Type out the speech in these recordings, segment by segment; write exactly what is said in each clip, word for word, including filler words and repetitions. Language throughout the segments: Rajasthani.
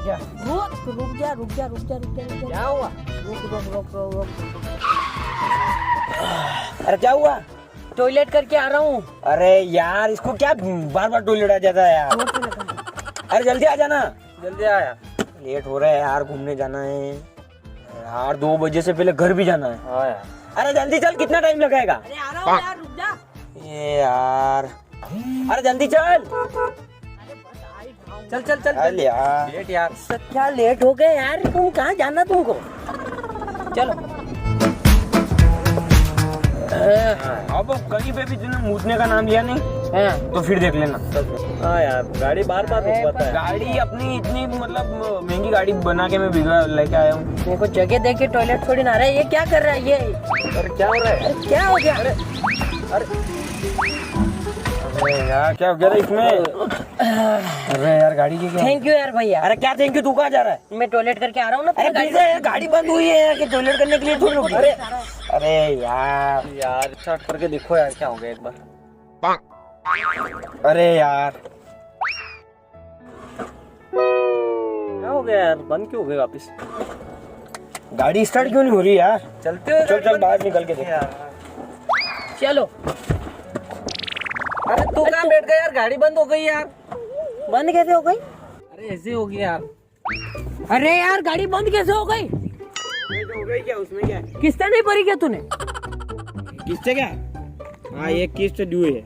रुक, रुक जा, रुक जा, रुक जा, रुक जा, रुक जा। क्या हुआ? रुक, रुक, रुक, रुक, रुक। अरे क्या हुआ? टॉयलेट करके आ रहा हूँ। अरे यार, इसको क्या बार बार टॉयलेट आ जाता है यार? अरे जल्दी आ जाना। जल्दी आया। लेट हो रहा है यार, घूमने जाना है यार, दो बजे से पहले घर भी जाना है। हाँ यार। अरे जल्दी चल, कितना टाइम लगाएगा? अरे आ रहा हूँ यार, रुक जा। ये यार, अरे जल्दी चल। चल, चल, चल, चल चल। यार। लेट यार। क्या लेट हो गए यार, तुम कहाँ जाना तुमको? चलो। अब कहीं पे भी तूने मूतने का नाम लिया नहीं, हाँ। तो फिर देख लेना। हाँ यार, गाड़ी बार बार रुकवाता है। गाड़ी अपनी इतनी, मतलब, महंगी गाड़ी बना के मैं बिगड़ लेके आया हूँ। मेरे को जगह देके टॉयलेट थोड़ी ना रहा है, ये क्या कर रहा है ये? अरे क्या हो रहा है? अरे क्या हो गया? अरे, अरे, अरे यार, क्या हो गया था इसमें? अरे यार, गाड़ी की क्या? थैंक यू यार भैया। अरे क्या थैंक यू, तू कहाँ जा रहा है? मैं टॉयलेट करके आ रहा हूँ ना, अरे फिर गाड़ी, यार, गाड़ी बंद हुई है यार, कि टॉयलेट करने के लिए थोड़ी रुकी? अरे, अरे यार। यार, स्टार्ट करके देखो यार, क्या हो गया एक बार। अरे यार, क्या हो गया यार, बंद क्यों हो गया वापस? गाड़ी स्टार्ट क्यों नहीं हो रही यार? चलते हुए चल, गाड़ी चल, बंद बाहर निकल के देख। यार। चलो। अरे तू कहाँ बैठ गया यार, गाड़ी बंद हो गई यार। बंद कैसे हो गई? अरे ऐसे हो गई यार। अरे यार, गाड़ी बंद कैसे हो गई? हो गई क्या, उसमें क्या है? किस्तें नहीं भरी क्या तूने? किस्तें क्या? हाँ, एक किस्त due है।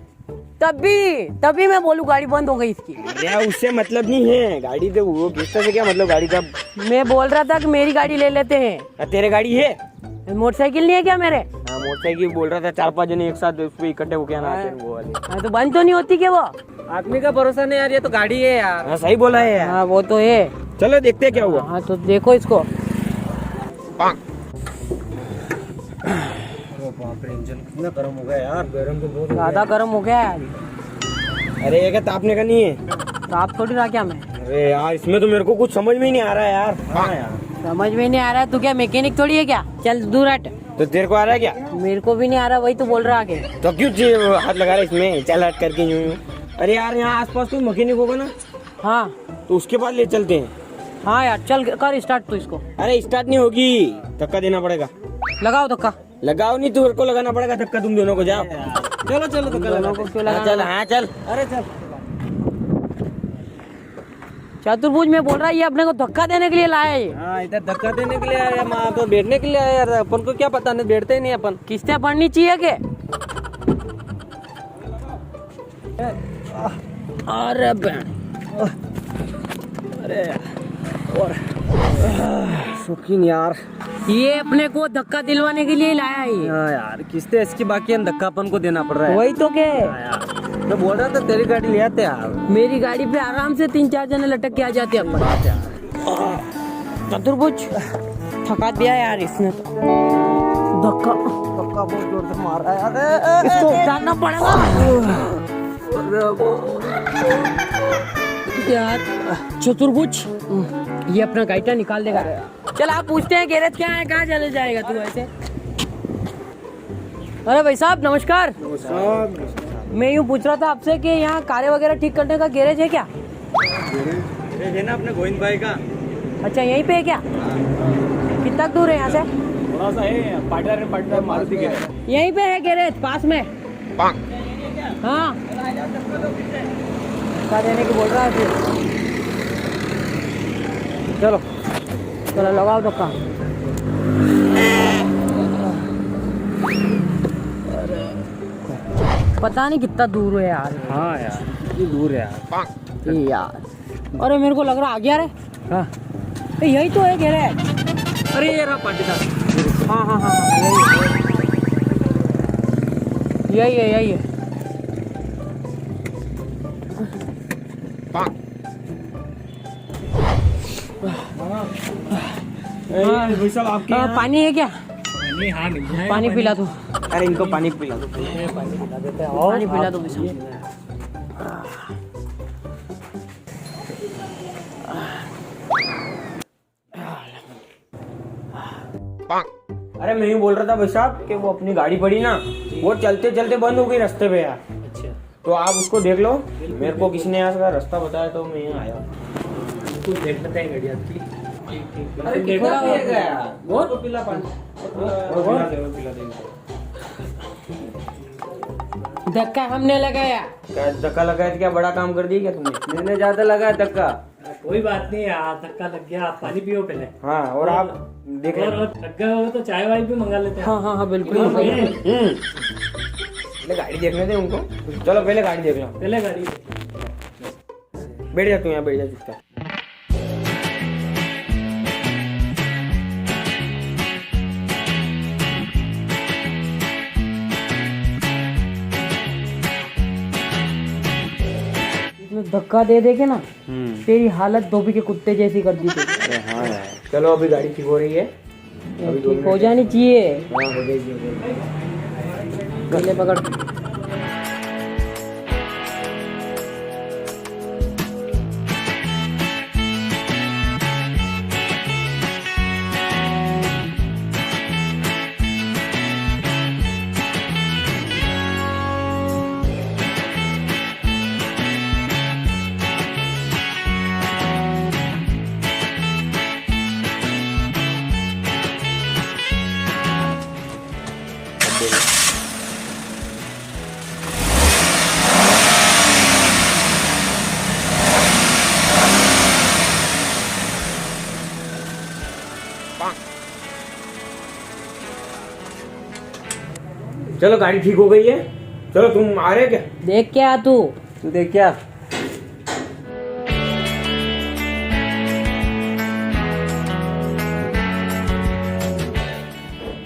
तभी, तभी मैं बोलूँ गाड़ी बंद हो गई इसकी। अरे यार, उससे मतलब नहीं है, गाड़ी तो वो किस्त से क्या मतलब, गाड़ी का। मैं बोल रहा था कि मेरी गाड़ी ले लेते हैं। आ, तेरे गाड़ी है? मोटरसाइकिल नहीं है क्या मेरे? हाँ, मोटरसाइकिल बोल रहा था, चार पांच जने एक साथ उस पे इकट्ठे होके आना हाँ। आते हैं वो वाले। हाँ, तो बंद तो नहीं होती क्या वो? आदमी का भरोसा नहीं यार, ये तो गाड़ी है यार। हाँ, सही बोला है यार। हाँ, वो तो है। चलो देखते हैं क्या हुआ। हाँ, तो देखो इसको। अरे बाप रे, इंजन कितना गर्म हो गया यार। गर्म तो बहुत हो ज्यादा गया। गर्म हो गया यार। अरे, ये क्या तापने का नहीं है? ताप थोड़ी रहा क्या मैं? अरे यार, इसमें तो मेरे को कुछ समझ में ही नहीं आ रहा है यार। हाँ यार। समझ में नहीं आ रहा है, तू क्या मैकेनिक थोड़ी है क्या? चल दूर हट। तो तेरे को आ रहा है क्या? मेरे को भी नहीं आ रहा, वही तो बोल रहा आगे। तो क्यों जी हाथ लगा रहा है इसमें? चल हट करके यूं यूं। अरे यार, यहाँ आसपास कोई मैकेनिक होगा ना? हाँ। तो उसके पास ले चलते हैं। हाँ यार, चल कर स्टार्ट तू इसको। अरे स्टार्ट नहीं होगी, धक्का देना पड़ेगा। लगाओ धक्का। लगाओ नहीं, तेरे को लगाना पड़ेगा धक्का, तुम दोनों को, जाओ। चलो, चलो, धक्का दोनों लगा को दे। क्यों हाँ, लगाना? चल, हाँ, चल। अरे चल। चतुर्भुज, मैं बोल रहा, ये अपने को धक्का देने के लिए लाया है ये। हाँ, इधर धक्का देने के लिए आया, हम तो बैठने के लिए आया यार, अपन को क्या पता, नहीं बैठते ही नहीं अपन। किस्तें भरनी चाहिए के? अरे बहन, अरे और सुखी नहीं यार। ये अपने को धक्का दिलवाने के लिए ही लाया है ये। हाँ यार, किस्तें इसकी बाकी है, धक्का अपन को देना पड़ रहा है। वही तो के। हाँ यार, मैं बोल रहा था तेरी गाड़ी ले आते यार। मेरी गाड़ी पे आराम से तीन चार जने लटक के आ जाते अपन। चतुर्भुज, थका दिया यार इसने तो। धक्का, धक्का बहुत जोर से मार रहा है यार। इसको उतारना पड़ेगा। यार, चतुर्भुज, ये अपना गाइटा निकाल देगा। चल, आप पूछते हैं गैरेज क्या है, कहाँ चले जाएगा तू ऐसे? अरे भाई साहब, नमस्कार। नमस्कार। मैं यूं पूछ रहा था आपसे कि यहाँ कारें वगैरह ठीक करने का गैरेज है क्या? गैरेज है ना अपने गोविंद भाई का। अच्छा, यहीं पे है क्या? कितना दूर है यहाँ से? थोड़ा सा है, पाटीदार, पाटीदार मारुति गैरेज। यहीं पे है गैरेज, पास में। हाँ। धक्का देने की बोल रहा है फिर। चलो, चलो, लगाओ धक्का। पता नहीं कितना दूर है यार। हाँ यार, कितनी दूर है यार। ये यार, अरे मेरे को लग रहा आ गया रे। हाँ। ए, यही तो है गैरेज। अरे ये रहा पाटीदार। हाँ, हाँ, हाँ, हाँ, यही है। यही है, यही है। ए, ये भाई साहब, आपके हाँ, यहाँ पानी है क्या? पानी, हाँ, मिल जाएगा पानी पानी। पिला दो। अरे, इनको पानी पिला दो। ये पानी पिला देते हैं। और पानी पिला आप दो भाई साहब। अरे, मैं यूं बोल रहा था भाई साहब कि वो अपनी गाड़ी पड़ी ना, वो चलते चलते बंद हो गई रास्ते पे यार। अच्छा। तो आप उसको देख लो, मेरे को किसी ने यहाँ का रास्ता बताया तो मैं यहाँ आया हूँ। कुछ देख लेते हैं गाड़ी आपकी। ठीक, ठीक। अरे, कितना पिएगा यार? और? और पिला पानी। और? और पिला दे, और पिला दे। धक्का हमने लगाया। क्या धक्का लगाया तो क्या बड़ा काम कर दिया क्या तुमने? मैंने ज्यादा लगाया धक्का। कोई बात नहीं यार, धक्का लग गया, आप पानी पियो पहले। हाँ, और आप देख और, लेना। और थक गए हो तो चाय वाय भी मंगा लेते हैं। हाँ, हाँ, हाँ, बिल्कुल। हम्म। पहले गाड़ी देखने दे उनको। चलो, पहले गाड़ी देख लो। पहले गाड़ी। बैठ जा तू यहाँ, बैठ जा चुपचाप। इसमें धक्का दे दे के ना, हम्म। तेरी हालत धोबी के कुत्ते जैसी कर दी तू। अरे हाँ यार, चलो अभी गाड़ी ठीक हो रही है। अभी दो ठीक हो मिनट। जानी चाहिए। हाँ, हो जाएगी, हो जाएगी। गले पकड़। चलो, गाड़ी ठीक हो गई है। चलो, तुम आ रहे क्या? देख क्या तू? तू देख क्या?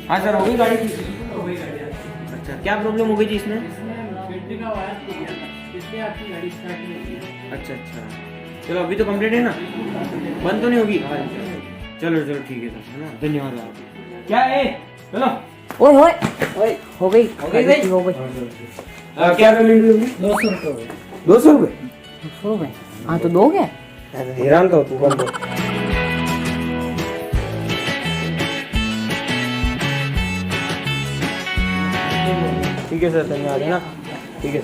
हाँ सर, हो गई गाड़ी ठीक? हो गई गाड़ी आपकी। अच्छा, क्या प्रॉब्लम हो गई थी इसमें? इसमें बैटरी का वायर टूट गया था, इसलिए आपकी गाड़ी स्टार्ट नहीं हुई। अच्छा, अच्छा, चलो, अभी तो कंप्लीट है ना, बंद तो नहीं होगी? चलो, चलो, ठीक है सर, है ना, धन्यवाद आपका। क्या है? चलो। ओए, ओए, ओए, हो गई, हो गई गाड़ी भाई? ठीक हो गई। हाँ, क्या पेमेंट हुई? दो सौ रुपये हुए। दो सौ रुपये? दो सौ रुपये? हाँ, तो दो क्या? अरे, हैरान तो तू बंद हो। ठीक है सर, धन्यवाद, है ना? ठीक है।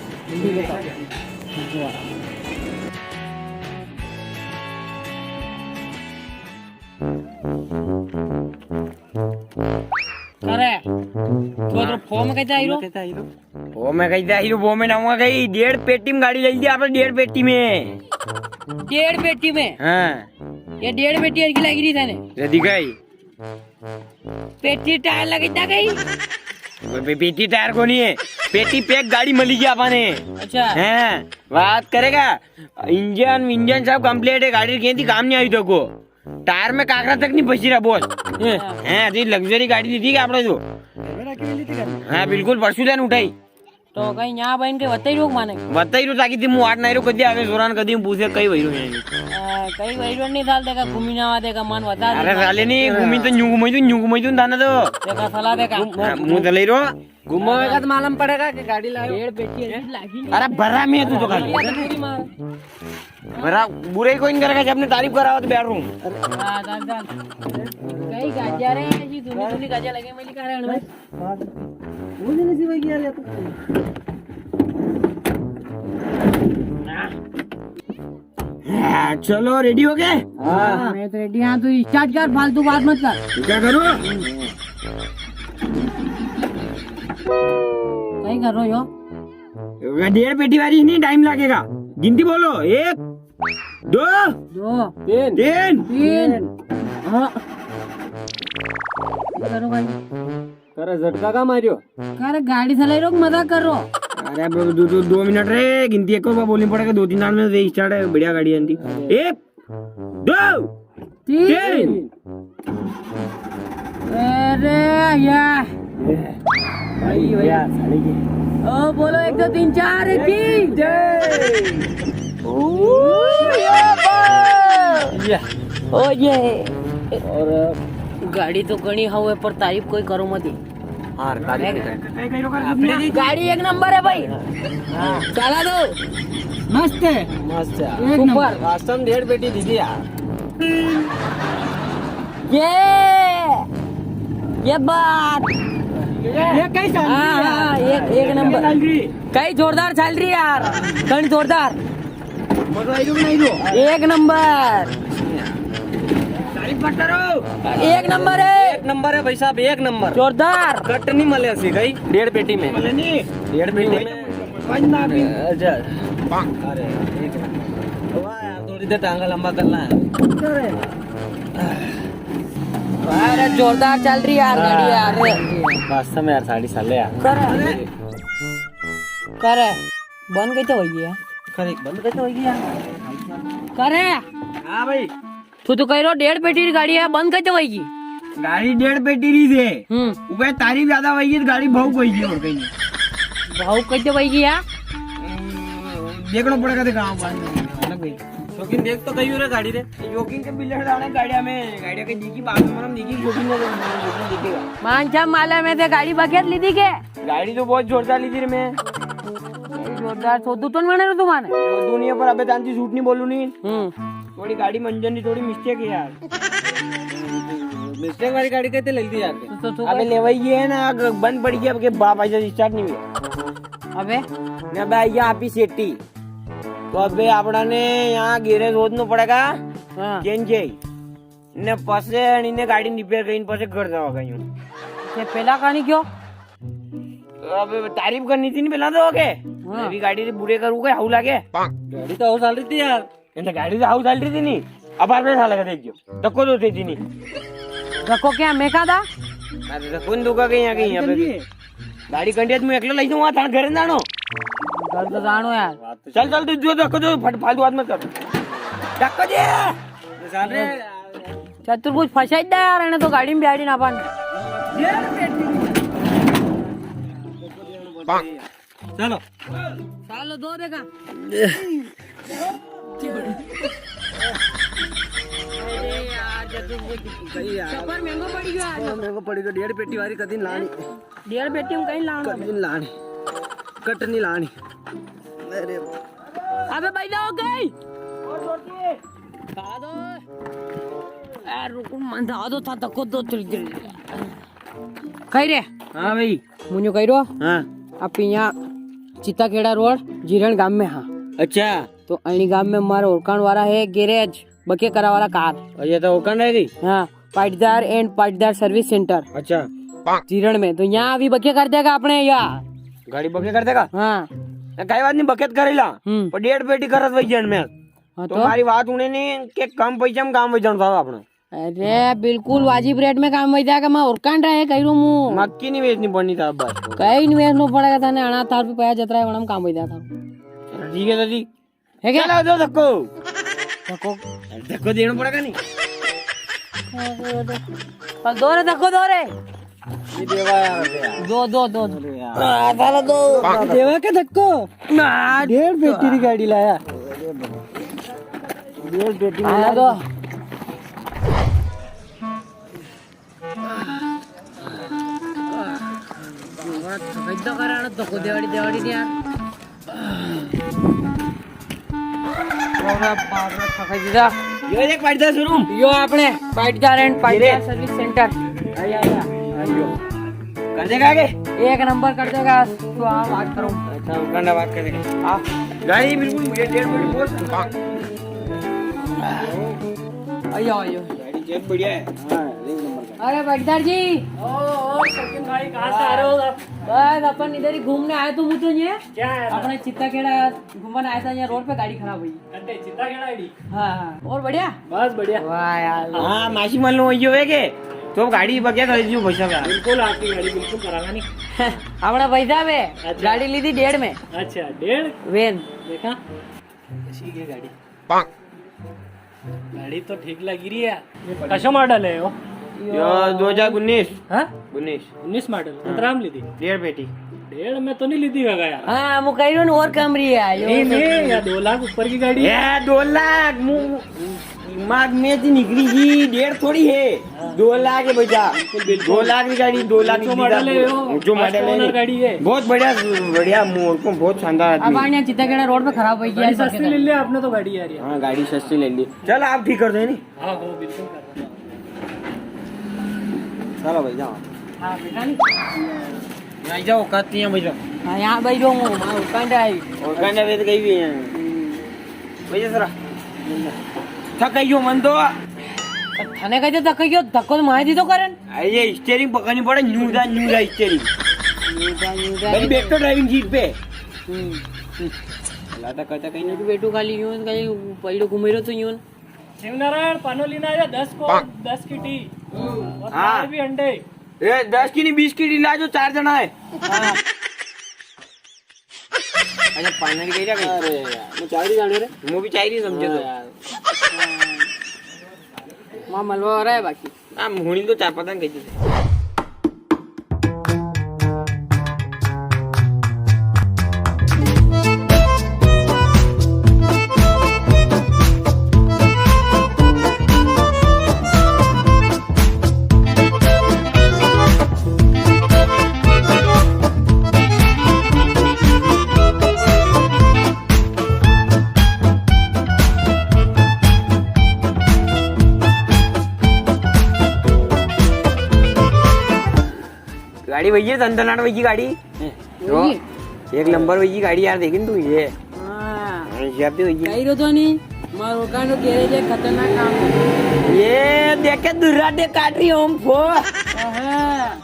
अरे, तू तो फॉर्म कैसे आई रो? वो मैं कही जाई रो, वो मैं नाऊंगा कही, डेढ़ पेटी में गाड़ी ले ली आपने, डेढ़ पेटी में। डेढ़ पेटी में? हाँ। ये डेढ़ पेटी हल्की लगी रही थाने। जदी गई। पेटी टायर लगी था गई? वो पे-, पेटी टायर को नहीं है, पेटी पैक गाड़ी मिली गई आपने। अच्छा। हाँ, बात करेगा। इंजन विंजन सब कंप्लीट है, गाड़ी की काम नहीं आई तो को। टायर में काकरा तक नहीं बची रहा बॉस। हैं, हैं, अभी लग्जरी गाड़ी ली थी क्या आपने जो? हाँ, बिल्कुल, परसों दिन उठाई। तो कहीं यहाँ बहन के बताई रो माने? बताई रो ताकि तुम वाट नहीं रो, कदी आवे जोरान, कदी हम पूछे कई वही रो है। आ, कई वही रो नहीं डाल देगा, घूमी ना आवा देगा, मन बता दे। अरे साले नहीं, घूमी तो न्यू घुमाई दूं, न्यू घुमाई दूं, दाना तो। देखा साला देखा। हाँ, मुंह दलाई रो। घुमावेगा तो मालूम पड़ेगा कि गाड़ी लायो। डेढ़ पेटी है, लागी नहीं। अरे भरा में तू तो खाली। ये तो पूरी मार। भरा बुराई कोई नहीं करेगा, जब ने तारीफ करावा तो बैठ रूं। हाँ, डाल, डाल। कई गाजा रे, जी धुनी धुनी गाजा लगे, मैं लिखा रहे हैं। वो नहीं सी भाई यार, या तो। हाँ, चलो, रेडी हो गए? हाँ। मैं तो रेडी, हाँ, तू स्टार्ट कर, फालतू बात मत कर। तो क्या करूँ? कई कर रो यो? डेढ़ पेटी वाली नहीं, टाइम लगेगा। गिनती बोलो, एक, दो, दो, तीन, तीन। तीन। हाँ। ये करो भाई। करे झटका का मारियो? करे गाड़ी चलाई रो, मजाक कर रो? अरे अब दो, दो, दो मिनट रे, गिनती एक बार बोलनी पड़ेगा, दो तीन दान में से स्टार्ट है, बढ़िया गाड़ी आंदी। एक, दो, तीन। तीन। अरे या। भाई, भाई। या, साले की। ओ, बोलो, एक, दो, तीन, चार की। जय। ओ, ये बा। या। ओ, ये। और गाड़ी तो घणी हवे, पर तारीफ कोई करो मती। हाँ, तारीफ नहीं करनी। गाड़ी एक नंबर है भाई। हाँ। चला दो। मस्त है। मस्त है। एक नंबर। सुपर। वास्तव में डेढ़ पेटी दी थी यार। ये, ये बात। ये कैसा? हाँ, हाँ, एक, एक नंबर। कई जोरदार चल रही है यार। कई जोरदार। एक नंबर। एक नंबर है। एक नंबर है भाई साहब, एक नंबर। जोरदार। कट नहीं मले ऐसी गई डेढ़ पेटी में। डेढ़ पेटी में। अच्छा। अरे, एक नंबर। वाह यार, थोड़ी देर टांगा लंबा करना है। अरे, जोरदार चल रही यार गाड़ी यार। वास्तव में यार, साड़ी साले यार। करे। करे। बंद कैसे होगी यार? करे, बंद कैसे होगी यार? करे। हाँ भाई। तू तो कह रहो डेढ़ पेटी री गाड़ी है, बंद कैसे होगी? गाड़ी डेढ़ पेटी री है। हम्म। ऊपर तारीफ ज्यादा होगी तो गाड़ी भाव कोई की और कहीं। भाव कैसे होगी यार? देखना पड़ेगा, देखा। शौकीन देख तो कही रे गाड़ी रे। शौकीन के बिल्ले डाले गाड़िया में, गाड़िया के देखी बाद में, मतलब, देखी शौकीन ने, शौकीन देखेगा। मान छा माला में से गाड़ी बकेत ली थी के? गाड़ी तो बहुत जोरदार ली थी रे मैं। जोरदार तो दू टन बने रे तुम्हारे। दुनिया पर अबे जानती झूठ नहीं बोलू नहीं। हम्म। थोड़ी गाड़ी मंजन री थोड़ी मिस्टेक है यार। मिस्टेक वाली गाड़ी कहते ले ली यार। तो, तो, तो अबे भाई लेवाई ये है ना, आग बंद पड़ी गई, अब के बाप ऐसा स्टार्ट नहीं हुआ। अबे? ना भाई, यहाँ पे सेटी। तो अबे आपड़ा ने यहाँ गैरेज होदनो पड़ेगा। हाँ। चेंज है। ने पसे अणी ने गाड़ी रिपेयर करीन पसे घर जावा गई हूँ। ते पेला कानी क्यों? अब तारीफ करनी थी नी पेला तो, ओके। हाँ। अभी गाड़ी रे बुरे करू के हाउ लागे। गाड़ी तो हाउ चाल रही थी यार। इनसे गाड़ी तो हाउ चाल रही थी नी। अब आप साला का देख जो। धक्को दो थे जी नी। धक्को क्या, मैं कहा था? अरे धक्को नी दूंगा कहीं, यहाँ कहीं, यहाँ पे। गाड़ी कंडिया तो मैं एकलो लई जाऊंगा, थाने घरे नी जानो। घर तो जानो यार। चल, चल, तू जो धक्को दो, फट-, फालतू बात मत कर। धक्को दे। चतुर्भुज फंसाई दे यार, इन्हें तो गाड़ी में बिहाड़ी ना पान। चलो। चलो, दो देखा। अरे यार, जतुर्भुज। सही यार। सफर महंगो पड़ी गयो आज। महंगो पड़ी गयो, डेढ़ पेटी वाली कदी लानी। डेढ़ पेटी में कहीं लाना। कदी लानी। कटनी लानी। अरे। अबे भाई, जाओ गई। दादो। ए, रुको, मन दादो था, तको दो, तुल, तुल। कही रे? हाँ भाई। मुझे कही रो? हाँ। आप यहाँ चित्ताखेड़ा रोड, जीरण गांव में, हाँ। अच्छा। तो अणी गांव में मारे ओरकाण वाला है गैरेज, बके करा वाला कार। अच्छा, तो ओरकाण रह गई? हाँ, Patidar and Patidar service centre. अच्छा। जीरण में, तो यहाँ अभी बके कर देगा अपने यहाँ। गाड़ी बके कर देगा? हाँ। ए, कई बात नी, बके तो करेला। हम्म। पर डेढ़ पेटी खरच वही जन में। हाँ तो? तुम्हारी बात उन्हें नी कि कम पैसा में काम हो जाना था अपना। अरे बिल्कुल वाजिब रेट में काम हो जाएगा। मैं ओरकाण रहा है, कही रू मु। मक्की नी बेचनी पड़नी था बस। कई नी बेचनो पड़ेगा थाने, अणा थार पे पया जतरा है, वणा में काम हो जाता। ठीक है दादी। है क्या? चलो, दो धक्को। धक्को। धक्को देना पड़ेगा नी। पर दो रे, धक्को दो रे। ये देवा यार, दे यार। दो, दो, दो। अरे यार। आ, साला दो। देवा के धक्को? ना। डेढ़ पेटी री गाड़ी लाया। डेढ़ पेटी में आया यार। दो। थकाई तो कराना, धक्को देवाड़ी, देवाड़ी नी यार। अरे बाप रे, थकाई दीदा। यो एक पाटीदार शोरूम। यो आपणे पाटीदार एंड पाटीदार ये रे। Service centre. आया, आया। आयो। कर देगा आगे? एक नंबर कर देगा, तो आप बात करो। अच्छा, ओरकाण बात कर देगा। हाँ। गाड़ी बिल्कुल ये डेढ़ पेटी बहुत। आयो, आयो। गाड़ी चेक बढ़िया है। हाँ, एक नंबर का। अरे पाटीदार जी। ओ, ओ, सचिन भाई, कहाँ से आ रहे हो आप? बस अपन इधर ही घूमने आए थे, मुझे ये। क्या है? अपने चित्ताखेड़ा घूमने आया था, यहाँ रोड पे गाड़ी खराब हुई। अरे, चित्ताखेड़ा गाड़ी? हाँ, हाँ। और बढ़िया? बस बढ़िया। वाह यार। हाँ, मासी मान लो, यो है के? तो गाड़ी बगिया कर दीजिए, भाई साहब यार। बिल्कुल, आपकी गाड़ी बिल्कुल कराना नहीं। अपना भाई साहब है, अच्छा। गाड़ी ली थी डेढ़ में। अच्छा, डेढ़? वेन। देखा? ऐसी है गाड़ी। गाड़ी तो ठीक लगी रही है। कशो मॉडल है यो? यो दो हजार उन्नीस। हाँ? उन्नीस। उन्नीस मॉडल। हाँ। कतरा में ली थी? डेढ़ पेटी। डेढ़ में तो नहीं ली थी होगा यार। हाँ, मु कही रहा हूँ और कम रही है। यो नहीं, नहीं, यार, दो लाख ऊपर की गाड़ी है। ए, दो लाख, मु-, दिमाग में से निकली जी, डेढ़ थोड़ी है। दो लाख है भैया। बिल्कुल, बिल्कुल। दो लाख की गाड़ी, दो लाख ऊंचो की मॉडल है यो। ऊंचो मॉडल है। फर्स्ट ओनर गाड़ी है। बहुत बढ़िया, बढ़िया मोर को, बहुत शानदार अब आदमी। आने चित्ताखेड़ा रोड पे खराब हो गया गाड़ी है, सस्ती ले ली आपने तो गाड़ी यार ये। हाँ, गाड़ी सस्ती ले ली। चल, आप ठीक कर दो, है नी? हाँ, हो, बिल्कुल कर दो। चलो भाई, जाओ। हाँ, बेटा नी। यहाँ जाओ, औकात नहीं है भाई साहब। हाँ, यहाँ भाई जो हूँ, हाँ, औकात है। औकात है, वे तो कहीं भी है। ये जरा। थक गयो मन तो। थने कहते थक गयो, धक्को तो मार दी तो करन। अरे, ये स्टीयरिंग पकड़नी पड़े, न्यू दा, न्यू दा स्टीयरिंग। न्यू दा, न्यू दा, भाई, न्यू बैठ तो दा। ड्राइविंग सीट पे। हम्म। हम्म। लाता कहता कहीं ना। बैठू खाली यूं, कहीं पलटो घूमे रहो तो यूं। शिवनारायण, पानो लेना आया, दस को, दस की टी। और हाँ। चार भी अंडे। ए, दस की नी, बीस की टी ला जो, चार जना है। हाँ। अच्छा, पानी की कही रहा भाई? अरे यार, मैं चाय नहीं जाने रे। वो भी चाय नहीं समझे हाँ तो। यार। मां मलवा हो रहा है बाकी। आ, हुणी तो चार पता कही थी। गाड़ी वही है, दन दनाट वही गाड़ी। हैं, तो वही? एक नंबर वही गाड़ी यार, देखी न तू ये। हाँ। हाँ, ये भी वही है। कही रो तो नहीं, मारो कांडो गैरेज है, खतरनाक काम है। ये देखे दुर्राटे काट रही हूँ, फो। हाँ।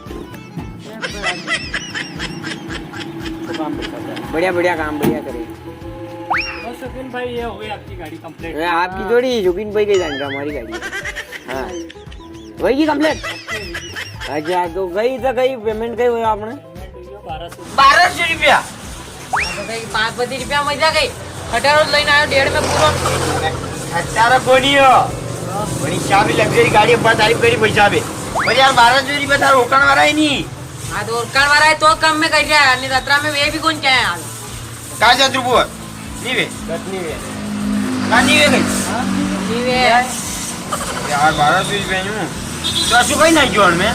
बढ़िया, बढ़िया काम, बढ़िया करे। बस शौकीन भाई, ये हो गई आपकी गाड़ी complete। ए, आपकी हाँ। थोड़ी, शौकीन भाई के जान रहा, हमारी गाड़ी है। हाँ। वही की complete? अच्छा, तो गई तो गई, payment कई हुआ आपने? बारह सौ रुपया। तो गई पाँच पच्चीस रुपया मजा गई। खटारो लेने आयो डेढ़ में पूरो। खटारो कोनी हो। बड़ी शाबी luxury गाड़ी, अब्बा तारीफ करी पैसा पे। पर यार, बारह सौ रुपया थारा रोकण वाला ही नहीं। हाँ, तो रोकण वाला है तो कम में कर दिया यार, नहीं सत्रह में वे भी कौन क्या है यार। कहाँ जा ध्रुव? नहीं वे। बस नहीं वे। कहाँ नहीं वे गई? हाँ? नहीं वे। यार, बारह सौ रुपया यूं। तो असु भाई नहीं जोड़ में।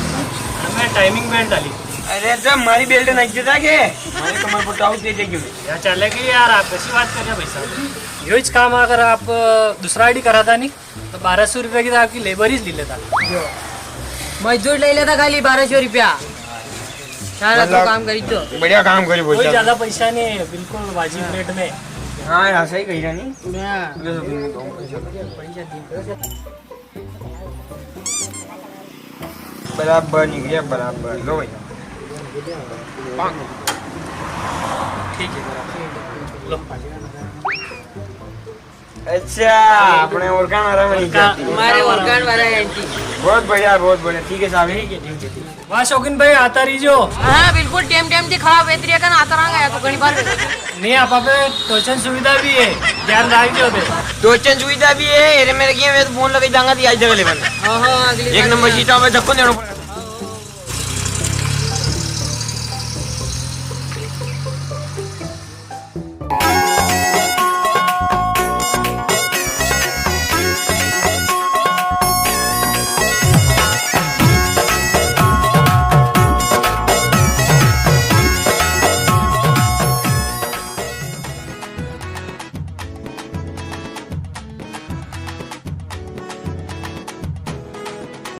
मैं timing belt डाली। अरे, तो हमारी belt नहीं देता के? हमारे कमर पर टाउस दे देगी। यार, चलेगी यार, आप कैसी बात कर रहे हो भाई साहब? यो ही काम अगर आप, अ, दूसरा आईडी कराता नहीं, तो बारह सौ रुपया की तो आपकी labour ही ले लेता। मजदूर ले लेता खाली बारह सौ रुपया। सारा तो मतलब, काम करी दो। बढ़िया काम करी कोई बोलता। ज्यादा पैसा नहीं है, बिल्कुल वाजिब हाँ। रेट में। हाँ यार, सही कही रहा नहीं। हाँ। ले लो तुम दो पैसा। बराबर निकलिया, बराबर। लो भाई। ठीक है, बराबर। लो। अच्छा, अपने ओरकाण वाला में नहीं जाती। हमारे ओरकाण वाला है आंटी। बहुत बढ़िया, बहुत बढ़िया। ठीक है साहब। ठीक है, ठीक है, ठीक है। वाह शौकीन भाई, आता रही जो। हाँ, बिल्कुल टेम टेम से खराब वेतरिया का ना आता रहा गया तो घणी बार। नहीं, आप पे टोचन सुविधा भी है, ध्यान रख जो बे। टोचन सुविधा भी है, एरे मेरे किए मैं तो फोन लगे जाऊंगा तो आई जगह ले बंदा। हाँ, हाँ, अगली एक बार नंबर सीटा में धक्को देना पड़ेगा।